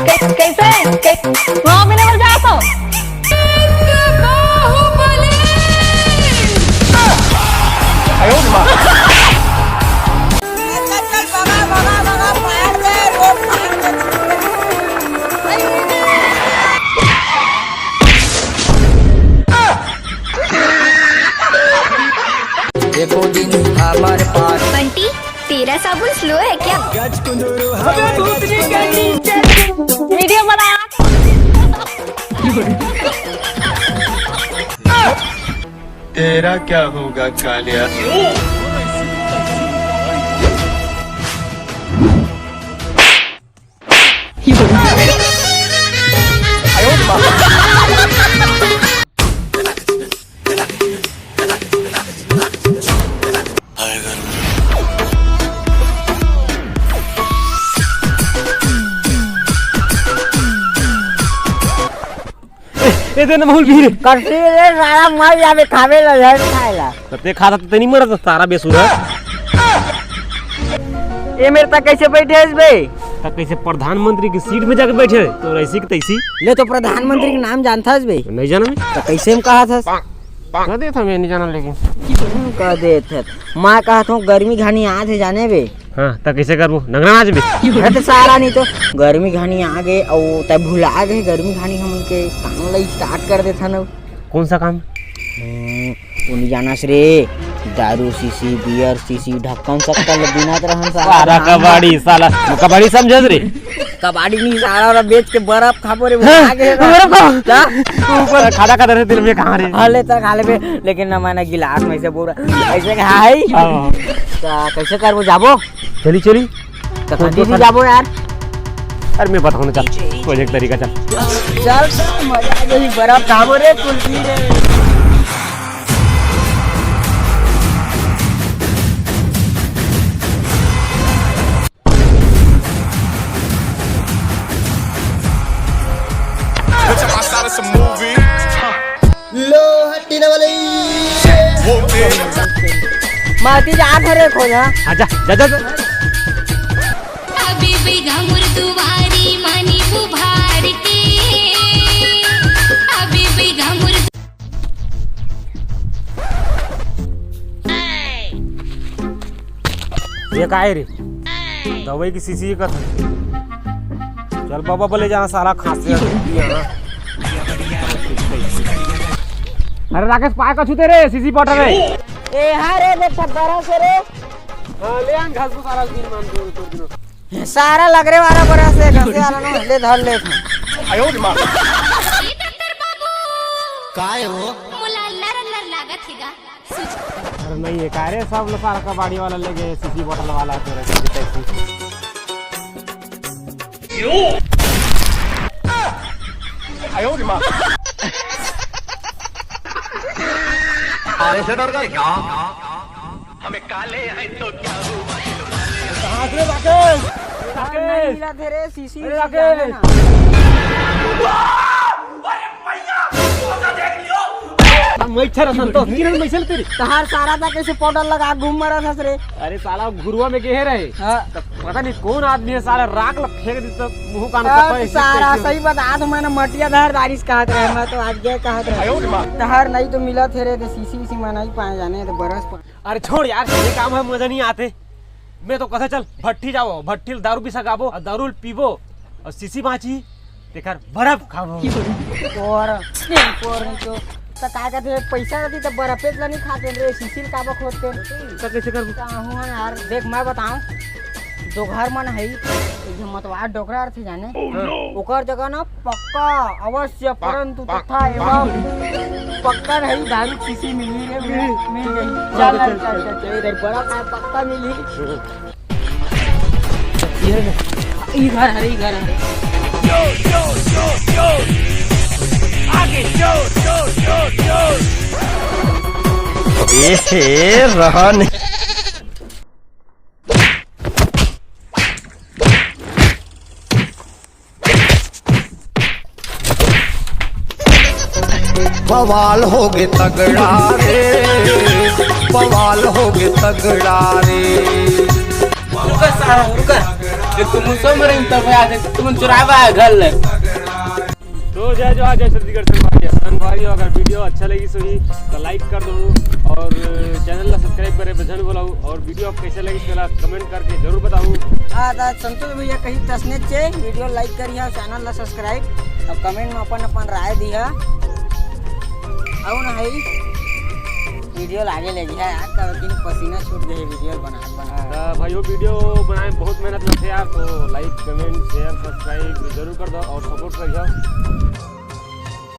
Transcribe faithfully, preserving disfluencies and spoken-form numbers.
कै-, कैसे? कै-, वहाँ भी नहीं बजा तो। एको दिन हमर पास। बंटी, तेरा साबुन स्लो है क्या? वीडियो बना। तेरा क्या होगा कालिया? ए, ए दे ना महुल भी रे। कटरी रे, सारा मर जाबे, खाबे ला, झड़ खाए ला। त ते खाता त ते नहीं मरत, सारा बेसुरा। ए मेरे तक कैसे बैठे हस बे? त कैसे प्रधानमंत्री की सीट में जाके बैठे है? तो ऐसी की तैसी। ले तो प्रधानमंत्री के नाम जानता हस बे? नहीं जाना मैं। त कैसे हम कहा था? कह देता मैं नहीं जाना लेकिन। कह देता। मैं कहा था गर्मी घनी आज है जाने बे। हाँ, त कैसे करबो? नंगरा नाचबे? अरे तो सारा नहीं तो गर्मी घनी आ गए और तब भुला गए गर्मी घनी हम उनके काम ला स्टार्ट कर देता ना। कौन सा काम? हम्म, वो नहीं जाना से रे, दारू शीशी, बियर शीशी, ढक्कन सक्कल बिनत रहन सारा। सारा कबाड़ी साला, वो कबाड़ी समझत रे? कबाड़ी नहीं सारा, और बेच के बर्फ खाबो रे, वो हाँ, आ गए बर्फ खाओ। ला। ऊपर खादा खादा रहे दिल में कहाँ रे? हाँ, ले तो खा लेबे, लेकिन ना मैंने गिलास में से पूरा ऐसे कहा है। हाँ। तो कैसे करबो जाबो? चली, चली। तो तो कहाँ दीदी कर- जाबो यार? अरे मैं बताऊँ ना, चल, कोई एक तरीका, चल। चल, चल, मजा आ गई, बर्फ खाबो रे, कुल्फी रे। लो हट्टी न वाली। माती जा धरे खोजा। आजा, जा, जा, जा। अभी भी घमुर दुआरी मानी बुभार के। अभी भी घमुर ये काय रे? दवाई की शीशी का था। चल बाबा, बोले जहाँ सारा खांसी है, यहाँ। अरे राकेश, पाय का छूते रे, शीशी पट रे। ए, हाँ रे, देख, सब बड़ा से रे। हाँ, ले आन घास को सारा दिन मान दो, दो दिनों। सारा लग रे वाला बड़ा से घास वाला ना, ले धर ले। काय हो? मोला लर लर लागत हे गा। अरे नहीं है, का रे, सब लोग सारा कबाड़ी वाला ले गए, शीशी बोतल वाला, तेरे को भी टैक्सी। अरे से डर गए क्या? हमें काले हैं तो क्या हुआ? कहाँ से राकेश? राकेश! मिला थे रे, शीशी अरे शीशी राकेश! जाने ना। मैं इच्छा रसन तो किरण में चल तेरी। तहार सारा था कैसे पाउडर लगा घूम रहा था रे। अरे साला घुरुआ में गए रहे। हाँ। तो पता नहीं कौन आदमी है साला राख ला फेंक दी तो मुंह कान अब कपाए ऐसे सारा कैसे। सही बता तो मैंने मटिया धार बारिश कहा रहे, मैं तो आज गए कहा रहे। तहार नहीं तो मिला थे रे, तो शीशी शीशी में नहीं पाए जाने तो बरस पाए। अरे छोड़ यार, ये काम है मजा नहीं आते। मैं तो कथे चल भट्ठी जाओ, भट्ठी ल दारू भी सगाबो और दारू ल पीबो और शीशी बाँची तेकर बर्फ खाबो। तोर तोर नहीं तो त का कहते पैसा रहती त बर्फे ला नहीं खाते रे, शीशी ल काबा खोदते। त कैसे करबो? का हुआ यार, देख मैं बताऊं, जो घर मन है ये मतवार डोकरा रथे जाने, ओकर जगह ना पक्का अवश्य परंतु तथा एवं पक्का नहीं दारू शीशी मिली रे, मिल, मिल गई। चल, चल, चल, चल, चल, इधर बड़ा खाए पक्का मिली। ये रे, ई घर हरे, ई घर हरे। ए हे, रहा नहीं। बवाल होगे तगड़ा रे, बवाल होगे तगड़ा रे। रुका सारा, रुका। एक तो मुसो मरे तो भैया से तुम चुरावा है घर ले। तो जय जोहार, जय छत्तीसगढ़ संगवारी। संगवारी, अगर वीडियो अच्छा लगिस होही तो लाइक कर दो और चैनल ला सब्सक्राइब करे बर झन भुलाहू। और वीडियो आप कैसे लगिस तेला कमेंट करके जरूर बताहू। हाँ, त संतोष भैया कही तसने चे वीडियो लाइक करिहा, चैनल ला सब्सक्राइब और कमेंट में अपन अपन राय दिहा। अउ ना है वीडियो लागे लगिहा यार, काबर कि पसीना छूट गए वीडियो बना बना। त भाई, वो वीडियो बनाए में बहुत मेहनत लगथे यार, तो लाइक, कमेंट, शेयर, सब्सक्राइब जरूर कर दो और सपोर्ट करिहा।